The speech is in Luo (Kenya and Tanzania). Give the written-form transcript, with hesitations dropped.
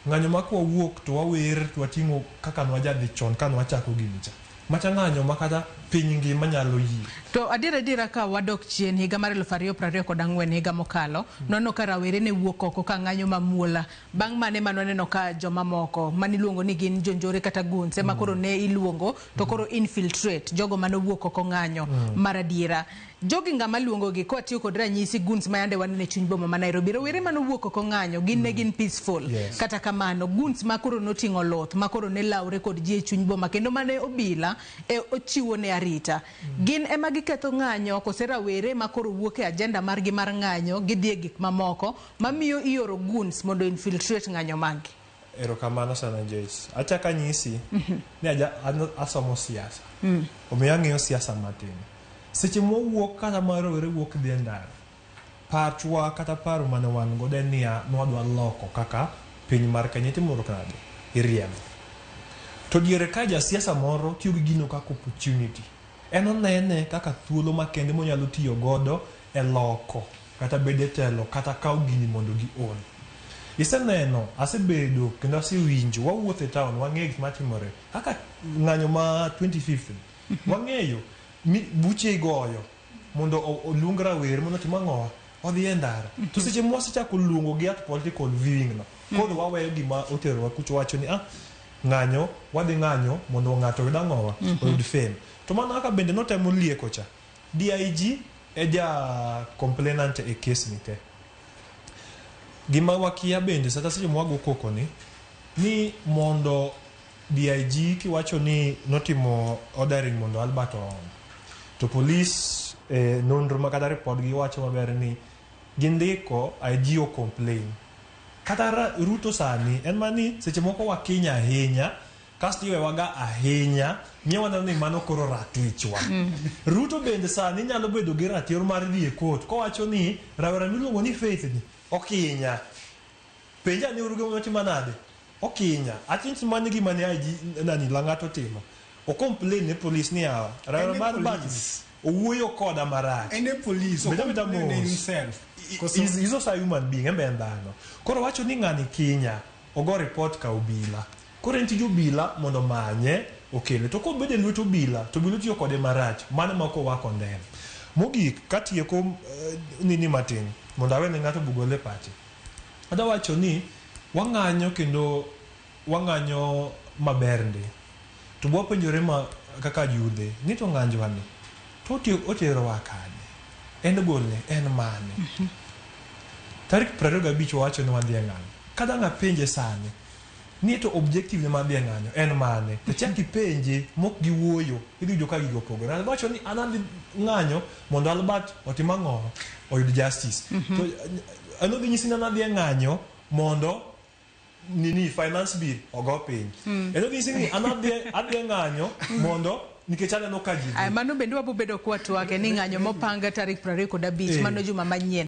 Ng'anyo ma kwawuok to wawer to wating'o kaka nwajadhi chon ka nwachako gini cha. Macha ng'anyo ma kata piny ngima nyalo yie. To adier adiera ka wadok chien higa mar 2024 higa mokalo, nwaneno ka rawere ne wuok oko ka ng'anyo mamuola. Bang' mano ema nwaneno ka jomamoko maniluongo ni gin jonjore kata goons ema koro ne iluongo to koro infiltrate jogo mane owuok oko ng'anyo mar adiera. Jogi ng'ama luongogi kwatiyo kod ranyisi goons ma yande waneno e chuny boma ma Nairobi. Rowere mane owuok oko ng'anyo gin ne gin peaceful. Kata kamano goons ma koro noting'o luth ma koro ne lawre kod ji e chuny boma kendo mane obila e ochiwo ne arita. Gin ema giketho ng'anyo kose rawere ma koro wuok e agenda margi mar ng'anyo gidhi e gik mamoko mamiyo ioro goons mondo infiltrate ng'anyo maggi. Erokamano sana Joyce. Achako anyisi ni aja, an asomo siasa. Omiyo ang'eyo siasa matin. Seche mwawuok kata ma rowere wuok dhi e ndara, pachwa kata paro mane wan godo en niya, nwadwa loko kaka piny mar Kenya itimo nade? Iriembo. To diere ka jasiasa moro tiyo gi gino kaka opportunity. En onene kaka thuolo makende monyalo tiyo godo e loko kata bedo e telo kata kawo gini mondo gi own. Iseneno, asebedo kendo asewinjo, wawuotho e town wang'eyo gik matimore. Kaka ng'anyo ma 25th ni, wang'eyo mi buche igoyo mondo oluong rawere mondo otim ang'owa? Odhi e ndara. To seche mwasechako luongo gi at political viewing no, koro waweyo gima oterowa kucho wacho ni ah, ng'anyo, wadhi ng'anyo mondo ng'ato oyud ang'owa? Oyud fame. To mano kaka bende notemo lieko cha, DIG e ja complainant e case ni te. Gima wakia bende sata seche mwago koko ni, ni mondo DIG kiwacho ni notimo ordering mondo Albert oom, to police e nonro ma kata report gi wacho maber ni gindiko IG o complain. Kata Ruto sani en mana ni seche moko wakinya ahinya kasto iwewaga ahinya miyo waneno ni mano koro ratichwa. Ruto bende sani nyalo bedo gi ratiro mar dhi e court kowacho ni rawera miluongo ni Faith ni okinya. Penja ni uru gima otimo nade? Okinya. Atint mano gima ne IG nani Lang'at otimo. O complain ne police ni yawa rawera En e mar Albert ni police. owuoyo koda marach. En e police, Bed abeda o complain mos. himself. Koso- He's also a human being, en be en dhano. Koro wacho ni ng'ani kinya, ogo report ka obila. Koro en tij obila mondo omanye, okele. To kobedo e lwet obila, to obila otiyo kode marach, mano ema ok owako ndem. Mogik, katieko nini matin, mondo awe ne ng'ato bugole e pache. Adwa wacho ni wang'anyo kendo wang'anyo maber ndi. To wapenjore ma kaka yudhe ni to ng'anjwa ni to oterowa kanye? End goal ne en mane? Tarik 25 wawacho ni wadhi e ng'anyo. Ka dang' apenje sani ni to objective ne mar dhi e ng'anyo en mane? To chak ipenje mok giwuoyo, idhi yudo ka gigo opogore. Ng'ato wacho ni an adhi ng'anyo mondo Albert otim ang'o? Oyud justice. To en odhi nyisi ni an adhi e ng'anyo mondo nini finance bill ogo piny. En odhi nyisi ni an adhi e ng'anyo mondo nikech aneno ka ji dhi. Mano bende wabo bedo kwatwake ni ng'anyo mopang tarik 25 mano juma manyien.